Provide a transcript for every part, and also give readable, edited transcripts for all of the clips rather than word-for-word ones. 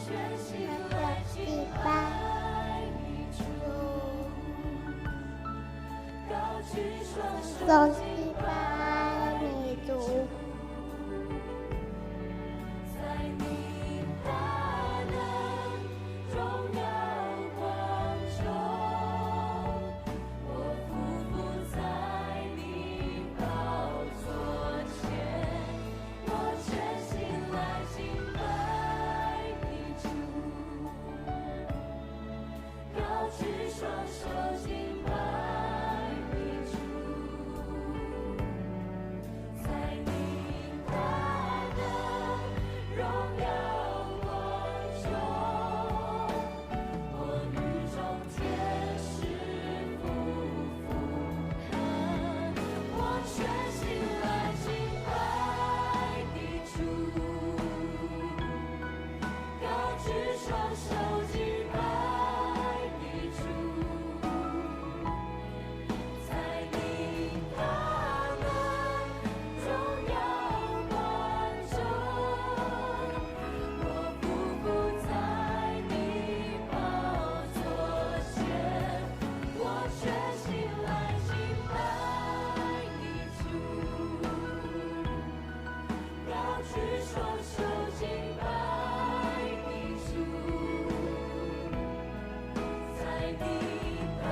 敬拜你主，手敬拜你主。在你大能榮耀光中，我俯伏在你寶座前，我全心來敬拜你主，高舉雙手敬拜你主，在你大能榮耀光中，我與眾天使俯伏，我全心來敬拜你主，高舉雙手敬拜你主，在你大能榮耀光中，我俯伏在你寶座前，我全心來敬拜你主，高舉雙手敬拜你主，在你大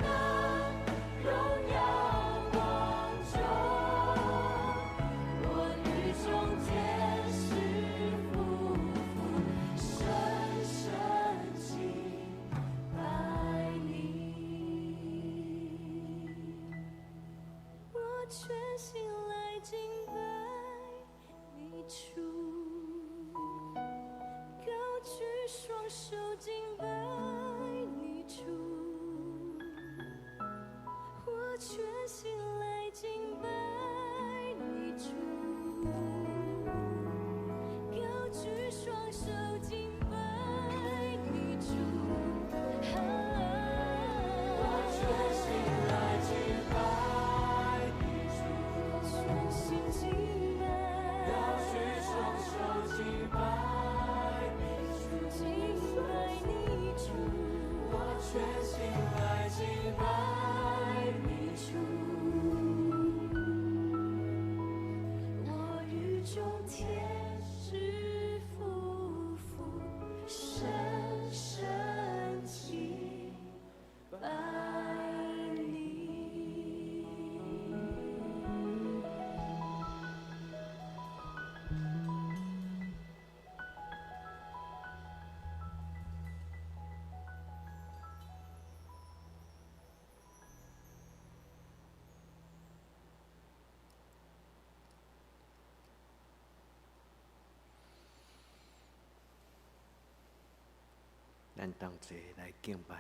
能榮耀光中，我與眾天使俯伏，深深敬拜你。我全心來敬拜你主，高舉雙手敬拜你主，我全心來敬拜你主，高舉雙手敬拜你主。我全心來敬拜你主，全心敬拜，高舉雙手敬拜你主，敬拜你主，我全心來敬拜你主，我與眾天使俯伏，深深敬拜你。咱同齊來敬拜。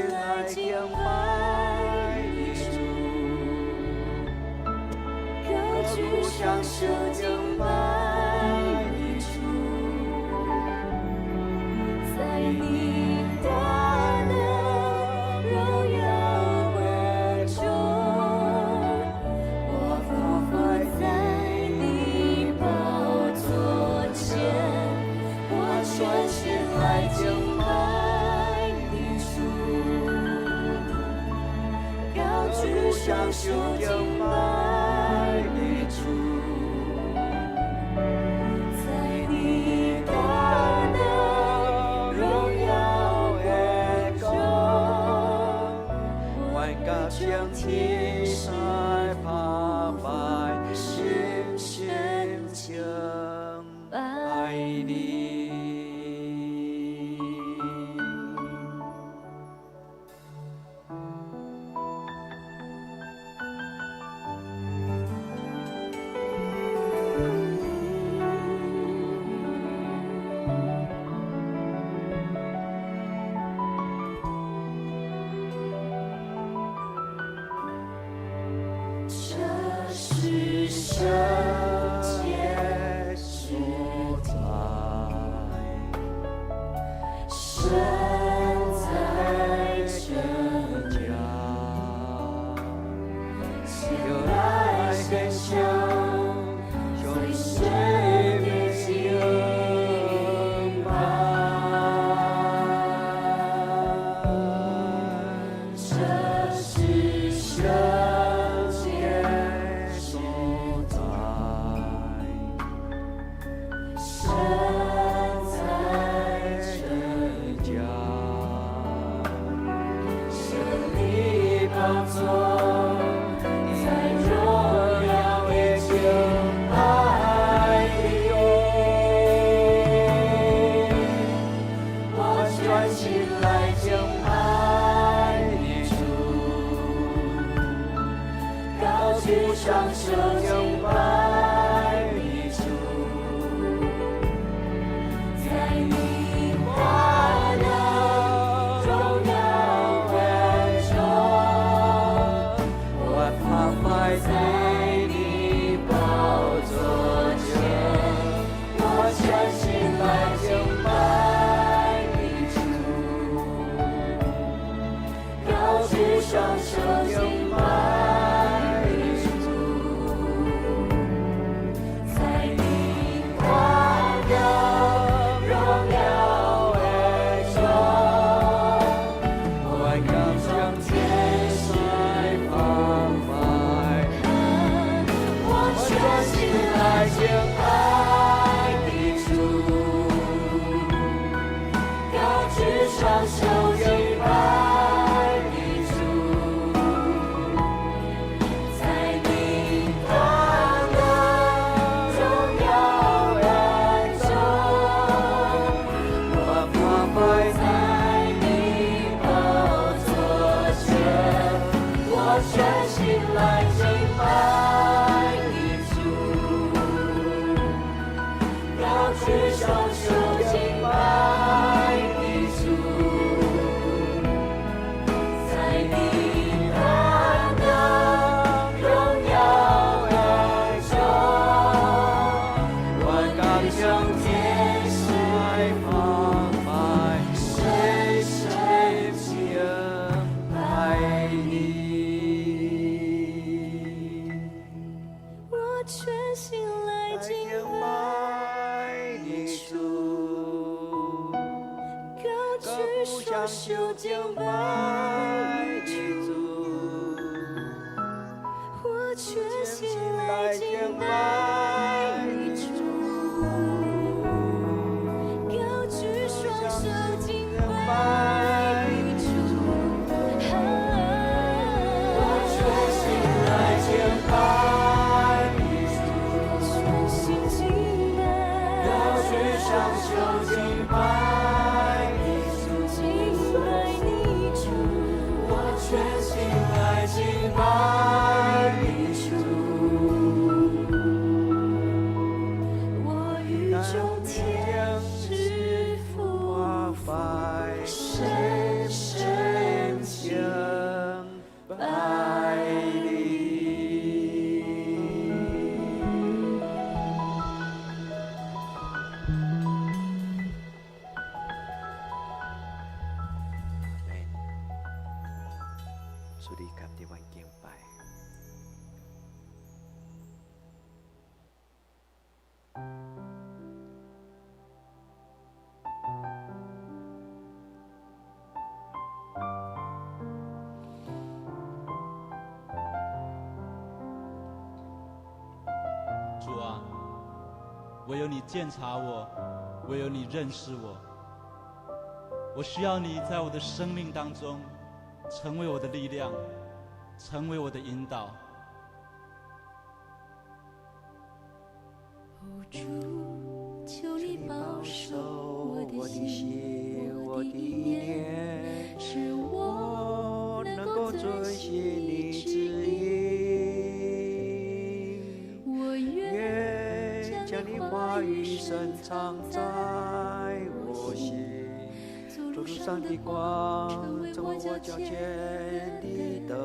來敬拜你主，高舉雙手敬拜你主，在你大能榮耀光中，我俯伏在你寶座前，我全心來敬拜你主，高舉雙手敬拜你主，在你大能榮耀光中，願甲眾天使拍拜，深深敬拜你。這是聖潔所在，神在這家，前來獻上最深的敬拜。這是聖潔所在，神在這家，神的寶座，在榮耀的敬拜裡，我全心來敬拜你主，高舉雙手敬拜你主，在你大能榮耀光中，我俯伏在你寶座前，我全心來敬拜你主，高舉雙手敬拜你主，在你大能榮耀中，我感將天使拍拜，我全心來敬拜你主，高舉雙手敬拜你主，在你大能榮耀光中，我俯伏在你寶座前，我全心來敬拜你主，高舉雙手敬拜你主，在你大能榮耀光中，我感將天使拍拜，深深敬拜你。我全心來敬拜你主，高舉雙手敬拜你主，我全心來敬拜你主，高舉雙手敬拜你主，我全心來敬拜你主，全心敬拜，高舉雙手敬拜你主，敬拜你主，我主你甘得阮敬拜。主啊，唯有你鉴察我，唯有你认识我。我需要你在我的生命当中，成为我的力量，成为我的引导。哦，主，求你保守我的心，我的意念，使我能够遵行你旨意。我愿将你话语深藏在我心，做路上的光，成为我脚前的灯。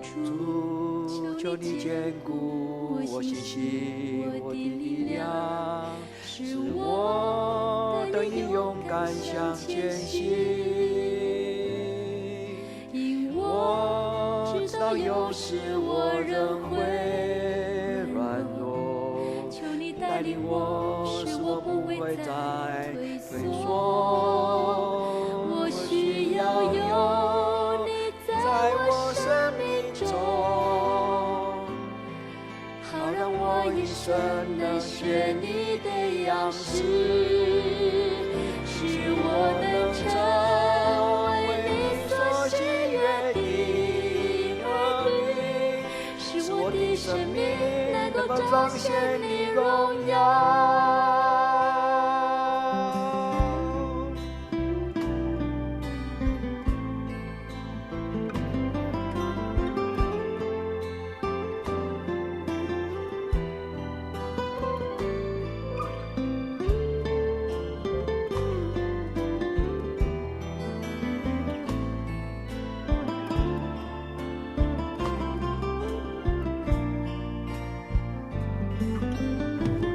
主，求你坚固我信心，我的力量，使我得以勇敢向前行。因我我知道知道有时有时我我仍仍会会软弱，求你带带领领我，我，使使我不我不会再会再退退缩。缩。我需要有你在在我我生生命命中，中，好好让我让我一一生生能能学学你的你的样样式，式，使使我我能能成成为为你你所所喜喜悦悦的的儿儿女，女，使使我我的的生生命命能能够够彰彰显显你你荣荣耀。耀。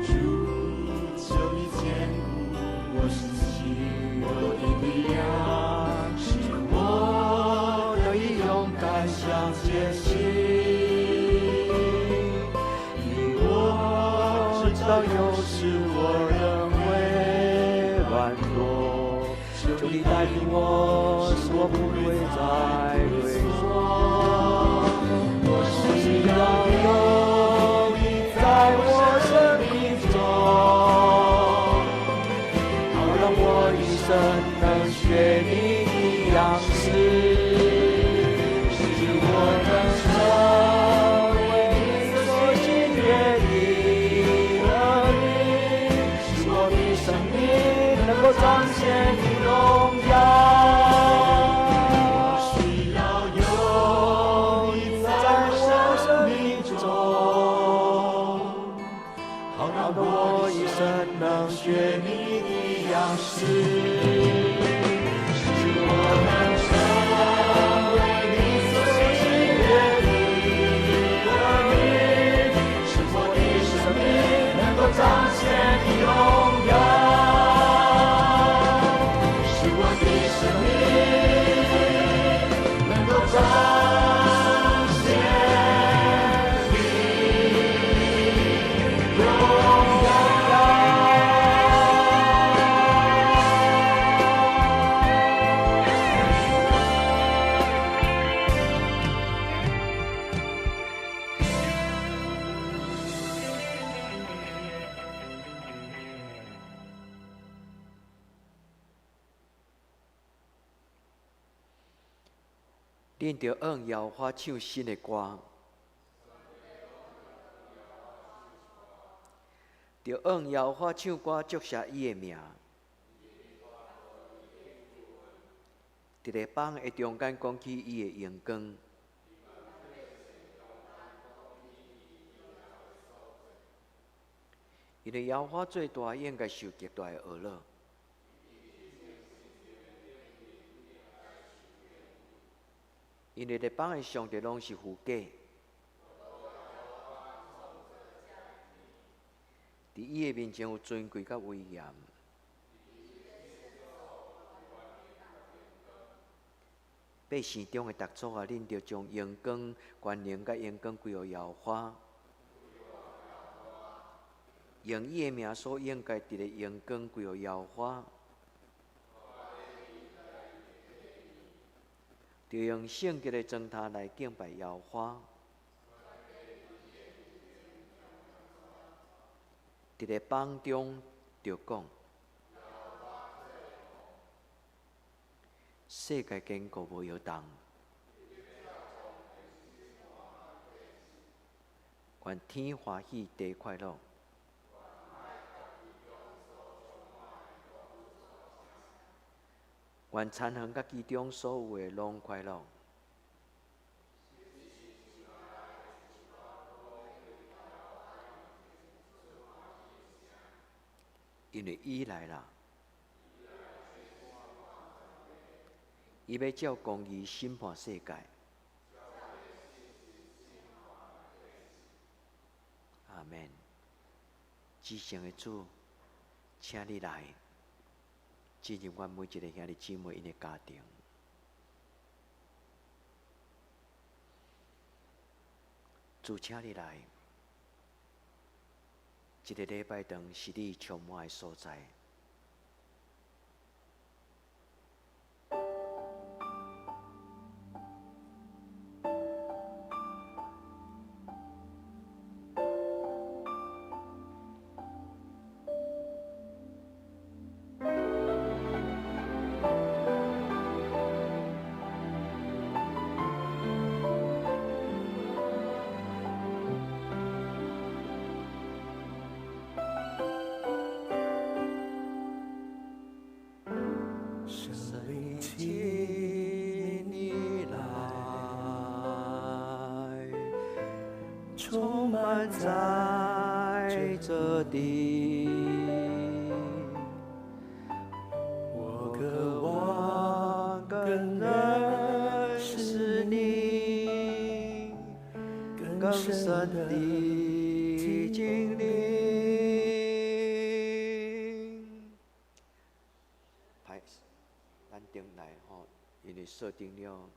主，求你坚固我信心，我的力量，使我得以勇敢向前行。因我知道有时我仍会软弱，求你带领我，使我不会再退缩。我需需要要有你在我生命中，好让我一生能学你的样式，使我能成为你所喜悦的儿女，使我的生命能够彰显你荣耀。我需要有你在在我我生生命命中，中，好让让我我一生一生能能学学你你的的样式样式，使我能成为你所喜悦的儿女，使我的生命能够彰显你荣耀，使我的生命能够彰显你荣耀。恁著按耶和华唱新的歌，著按耶和华唱歌，祝谢伊的名。伫列邦的中间讲起伊的荣光，因为耶和华做大，应该受极大的呵咾。因为列邦的上帝拢是虚假，伫伊的面前有尊贵佮威严。百姓中的逐族啊，恁著將榮光、權能佮榮光歸予耶和華，用伊的名所應該得的榮光歸予耶和華，著用聖潔的磚頭來敬拜耶和華。佇咧榜中著講，世界堅固無搖動，願天歡喜，地快樂。願田園佮其中所有的攏快樂。因為伊來啦，伊欲照公義審判世界。阿門。至聖的主，請你來進入阮每一个兄弟姊妹𪜶的家庭。主，請你來。這个禮拜堂是你充滿的所在。聖靈，請你來，充滿在這地。我渴望更認識你，更深的經歷。歹勢，咱頂來吼，因為設定了。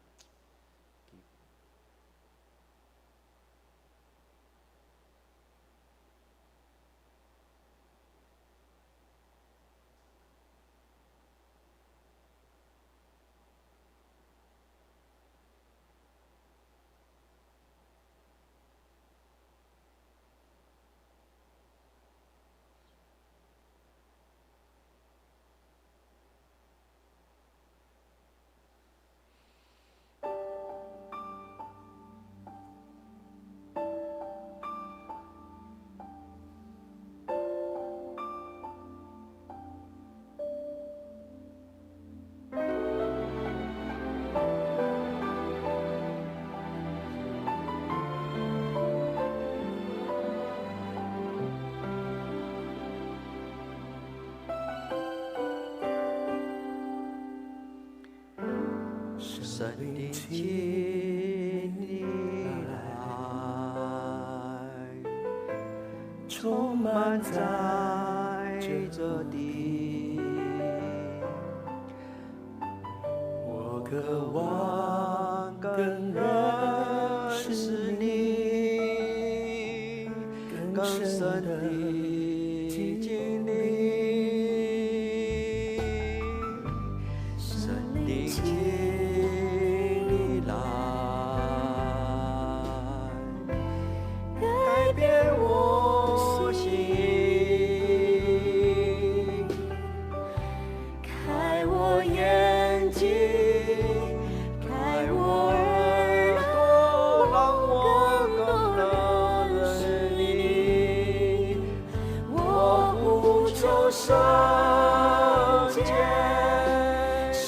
聖靈，靈，請你來，充滿滿在在這地。我渴渴望望更更認認識識你，更更深深的的經歷。聖靈，靈，請你來，改改變我心，開我眼睛，開我耳朵，朵，讓我更認識你。我我呼呼求求聖聖潔，潔，聖聖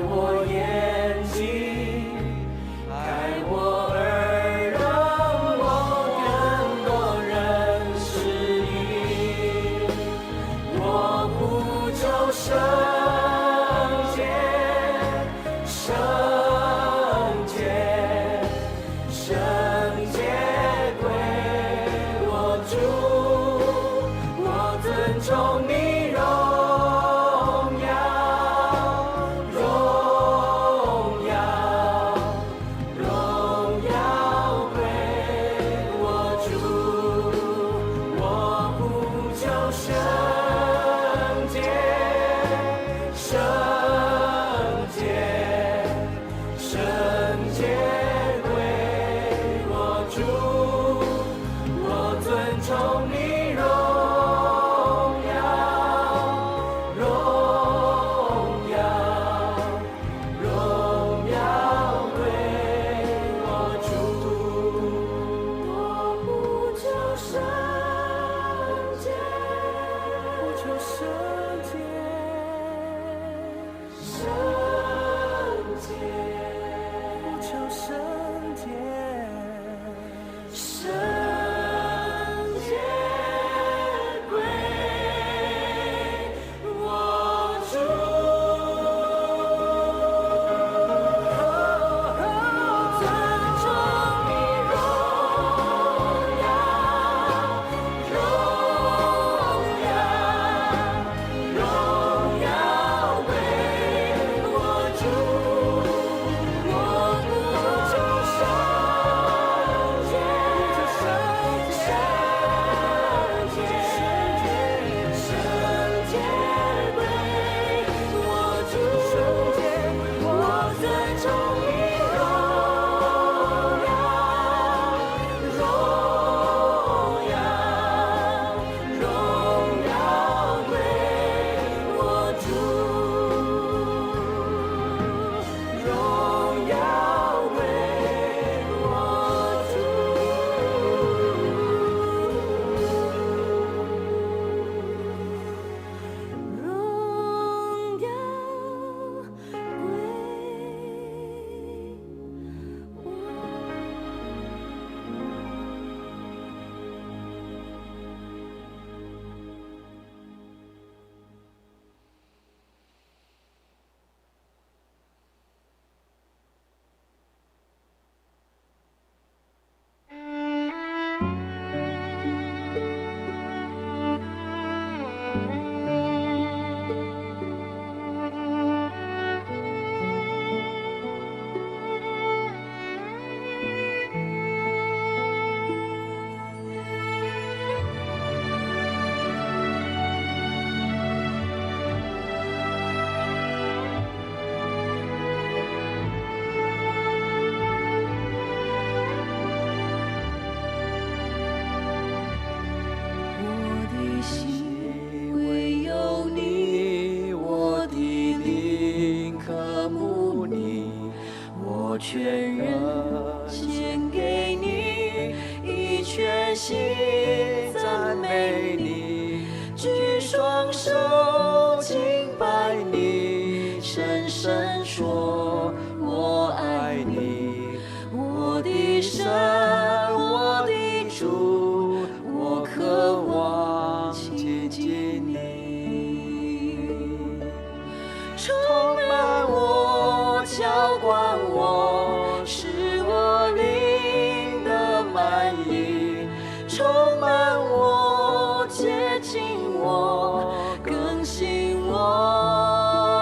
我眼睛，開我耳，讓我更多認識你。我呼求聖潔，聖潔，聖潔歸我主，我尊崇你榮耀，榮耀，榮耀歸我主，我呼求聖潔，聖潔，聖潔歸我主，我尊崇你榮耀，榮耀，榮耀歸我主。我呼求聖潔，呼求聖潔，聖潔，呼求聖潔，聖潔歸我主。尊崇你榮耀，榮耀，榮耀歸我主。我呼求聖潔，聖潔，聖潔歸我主。我尊崇你榮耀，榮耀，榮耀歸我主，榮耀歸我主。榮耀歸我。我的心唯有你，我的靈渴慕你，我全人獻給你，以全心讚美你，舉雙手敬拜你，深深說我愛你，我的神，我的主，我渴望親近你。充滿我，澆灌我，使我靈得滿溢。充滿我，潔淨我，更新我。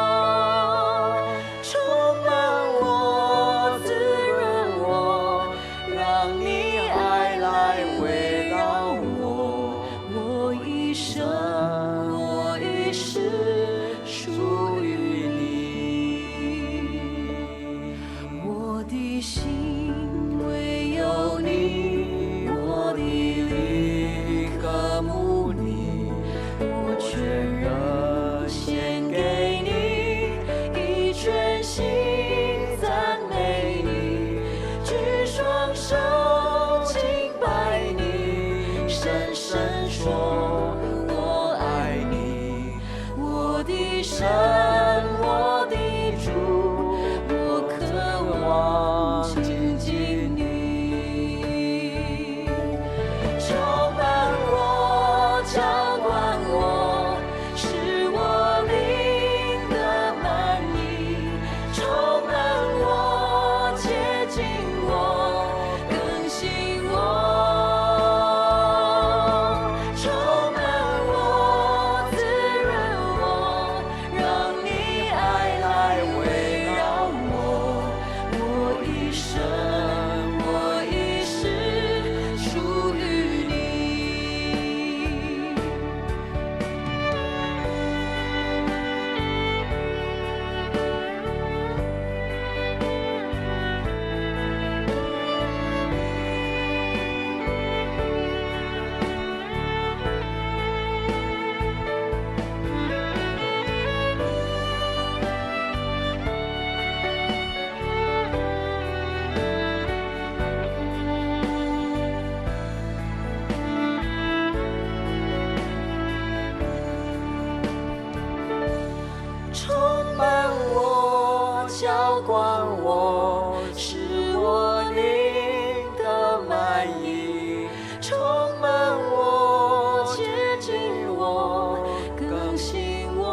澆灌我，使我靈得滿溢，充滿我，潔淨我，更新我，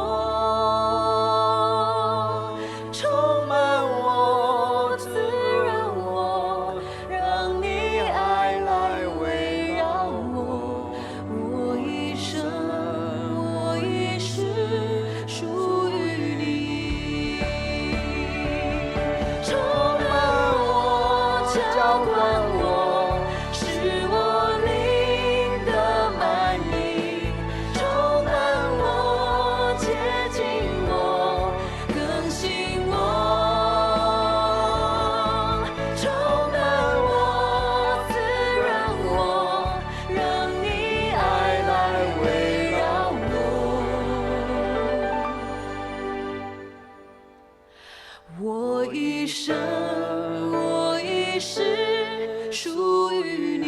充滿我，滋潤我，讓你愛來圍繞我，我一生，我一世屬於你。充滿我，澆灌我，使我靈得滿溢，充滿我，潔淨我，更新我，充滿我，滋潤我，讓你愛來圍繞我。我一生，我一世屬於你。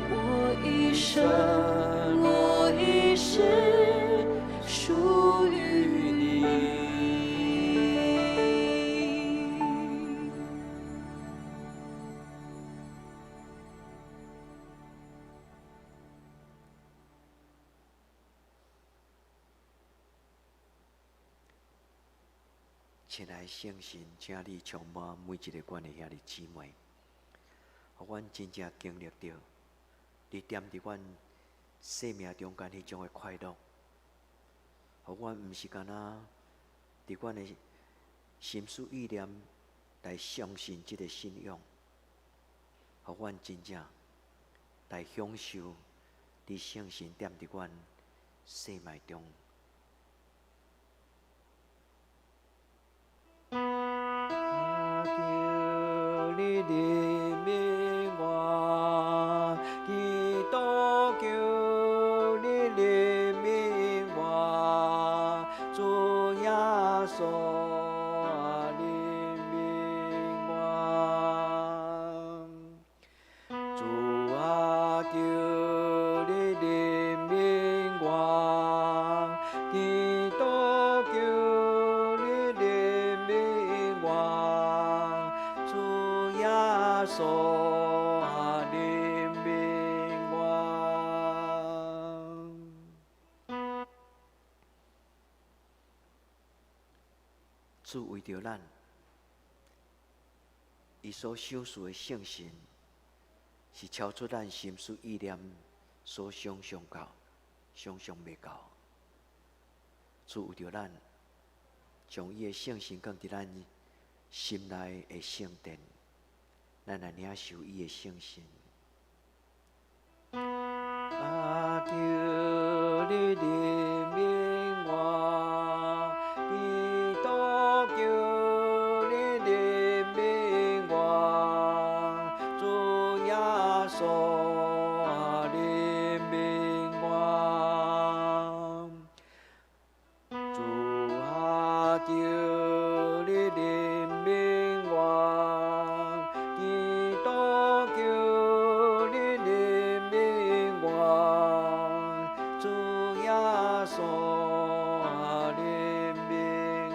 我一生，我一世屬於你。親愛的聖神，請你充滿每一个阮的兄弟姊妹，予阮真正經歷著你踮佇阮生命中間彼種的快樂，予阮毋是干焦佇阮的心思意念來相信這个信仰，予阮真正來享受你聖神踮佇阮生命中。求你憐憫我，基督求你憐憫我，主耶穌憐憫我，主啊，求你憐憫我，基督求你憐憫我，主耶穌憐憫我。主為著咱，伊所賞賜的聖神，是超出咱心思意念所想象到、想象袂到。主為著咱，將伊的聖神放佇咱心內的聖殿，咱來領受伊的聖神。啊，求你憐憫我，基督求你憐憫我，主耶穌憐憫我，主啊，求你憐憫我，基督求你憐憫我，主耶穌憐憫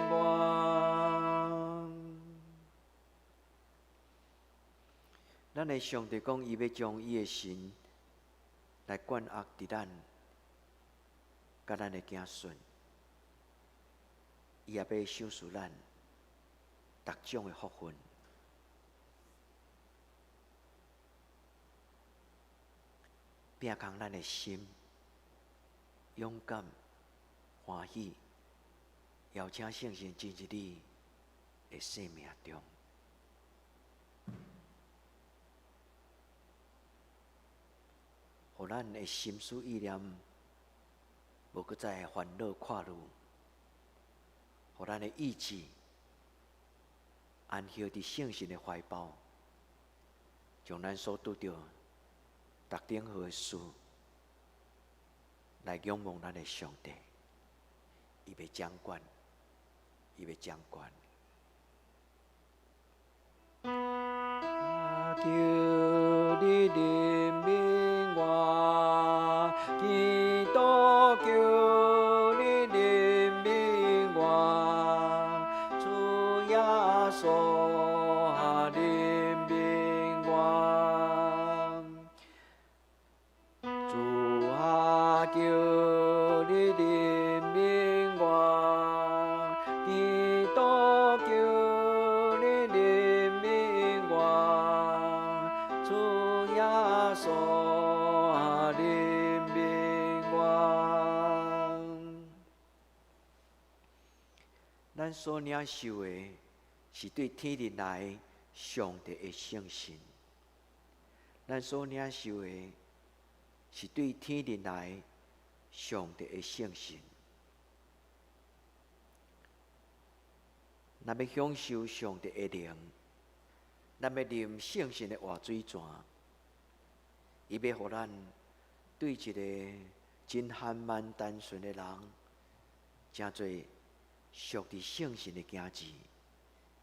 我。咱的上帝講，伊欲將伊的神來灌壓佇咱，佮咱的子孫，伊也欲賞賜咱逐種的福分，摒空咱的心，勇敢、歡喜，邀請聖神進入你的生命中。予咱的心思意念無閣再煩惱掛慮，予咱的意志安歇佇聖神的懷抱，將咱所拄著逐等號的事來仰望咱的上帝，伊欲掌管，伊欲掌管。求你憐憫我，基督求你憐憫我，穌啊，憐憫我。主啊，求你憐憫我，基督求你憐憫我，主耶穌啊，憐憫我。咱所領受的是對天裡來上帝的聖神，咱所領受的是對天裡來上帝的聖神。咱欲享受上帝的靈，咱欲啉聖神的活水泉，伊欲予咱對一个真緩慢單純的人，成做屬佇聖神的囝兒，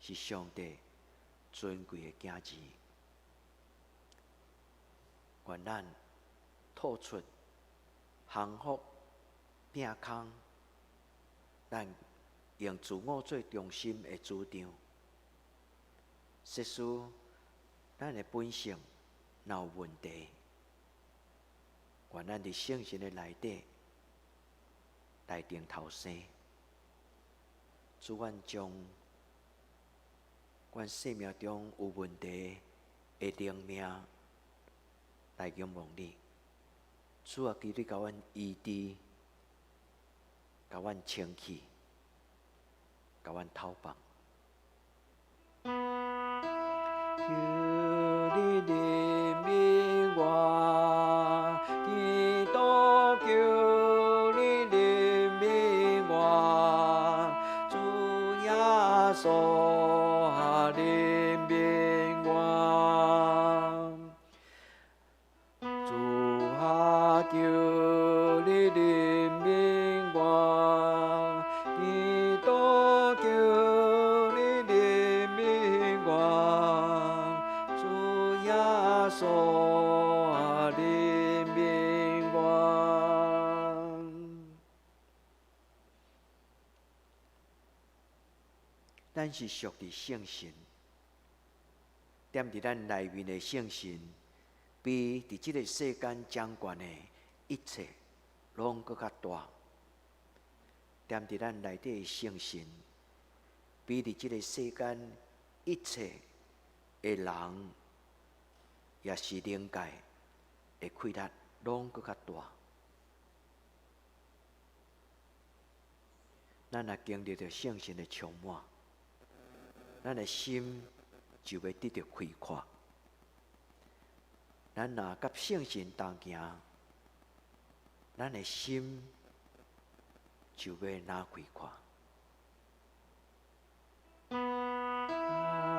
是上帝尊貴的囝兒。願咱吐出降服摒空，咱用自我做中心的主張。設使咱的本性若有問題，願咱佇聖神的內底來重頭生。主，阮將阮生命中有問題的靈命來仰望你。主啊，求你共阮醫治，共阮清氣，共阮透放。求你憐憫我，基督求你憐憫我，主耶穌啊，憐憫我。主啊，求你憐憫我，基督求你憐憫我，主耶穌啊，憐憫我。咱是屬佇聖神，踮佇咱內面的聖神，比佇這个世間掌權的一切攏閣較大。踮佇咱內底的聖神，比佇這个世間一切的人，也是靈界的氣力，攏閣較大。咱若經歷著聖神的充滿，咱的心就欲得著開闊。咱若佮聖神同行，咱的心就欲哪開闊。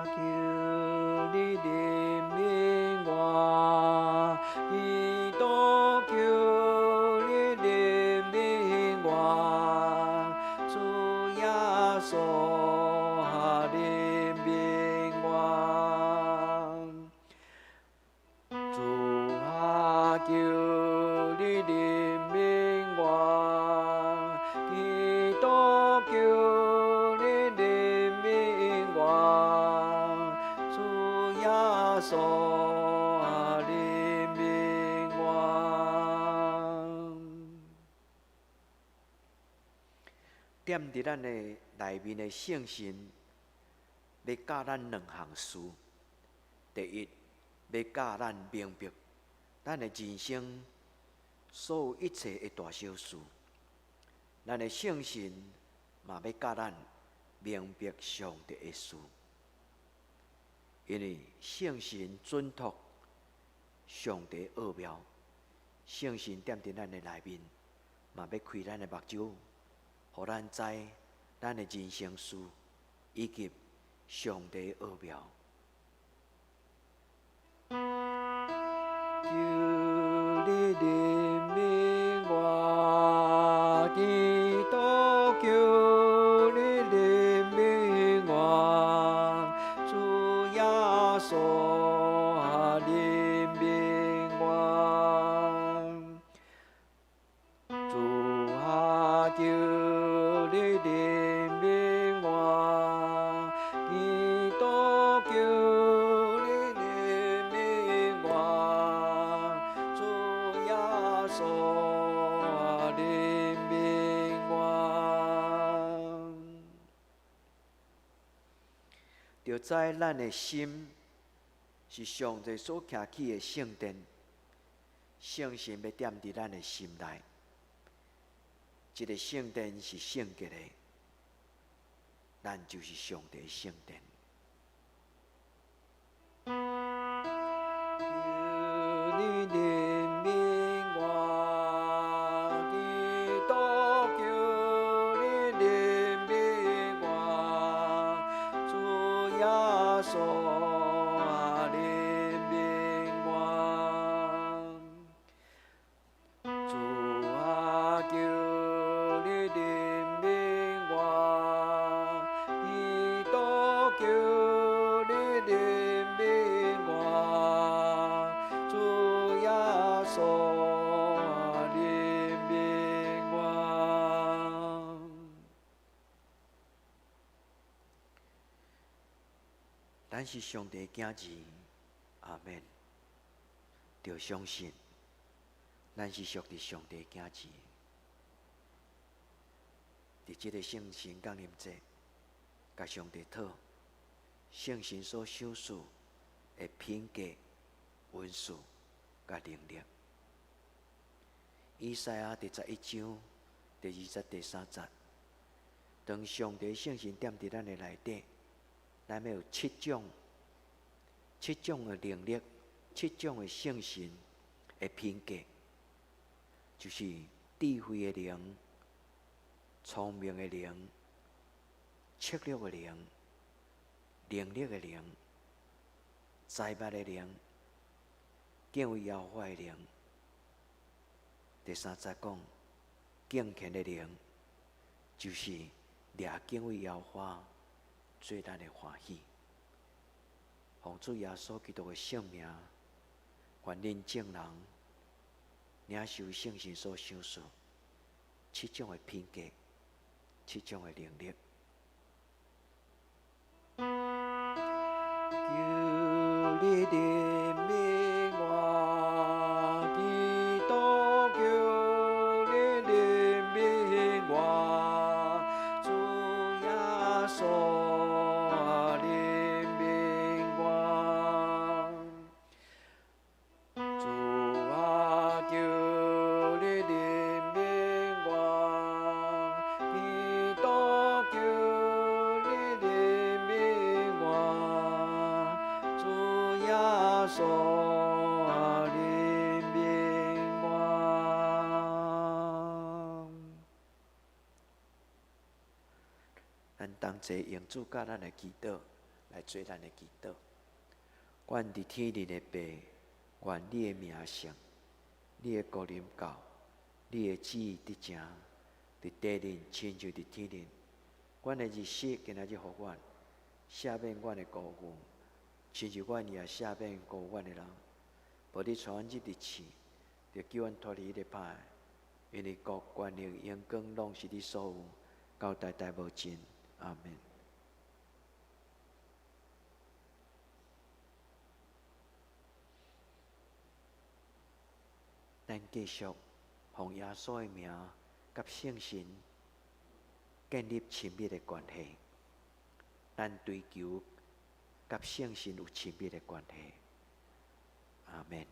求你憐憫我，基督求你憐憫我，主耶穌啊，憐憫我。主啊，求你憐憫我，基督求你憐憫我，主耶穌啊，憐憫我。踮佇咱的內面的聖神，欲教咱兩項事。第一，欲教咱明白咱的人生所有一切的大小事。咱的聖神嘛欲教咱明白上帝的事，因為聖神準託上帝奧妙，聖神踮佇咱的內面，嘛欲開咱的目睭，予咱知咱的人生事以及上帝奧妙。求你憐憫我，基督求你憐憫我，主耶穌啊，憐憫我。主啊，求你憐憫我，基督就知咱的心是上帝所徛起的聖殿，聖神欲踮佇咱的心內。這个聖殿是聖潔的，咱就是上帝的聖殿。求你憐憫我，基督，求你憐憫我，主耶穌啊，憐憫我。主啊，求你憐憫我，基督，求你憐憫我，主耶穌啊，憐憫我。咱是上帝的囝兒，阿們。著相信，咱是屬佇上帝的囝兒。佇這个聖神降臨節，共上帝討聖神所賞賜的品格、恩賜佮能力。以賽亞第11章第2節、第3節，當上帝聖神踮佇咱的內底，咱欲有七種、七種的能力、七種的聖神的品格，就是智慧的靈、聰明的靈、策略的靈、能力的靈、知捌的靈、敬畏耶和華的靈。第3節講敬虔的靈，就是掠敬畏耶和華做咱的歡喜。奉主耶穌基督的聖名，願恁眾人領受聖神所賞賜七種的品格、七種的能力。求你憐憫我，基督，求你憐憫我，主耶穌啊，憐憫我。主啊，求你憐憫我，基督，求你憐憫我，主耶穌啊，憐憫我。咱同齊用主教咱的祈禱來做咱的祈禱。阮佇天頂的父，願你的名聖，你的國臨到，你的旨意得成，佇地頂親像佇天頂。阮的日食今仔日予阮，赦免阮的過犯，親像阮也赦免過阮的人。無你帶阮入佇試，著救阮脫離彼个歹的。因為國、權力、榮光，攏是你所有，到代代無盡。阿們。咱繼續奉耶穌的名，佮聖神建立親密的關係。咱追求佮聖神有親密的關係。阿們。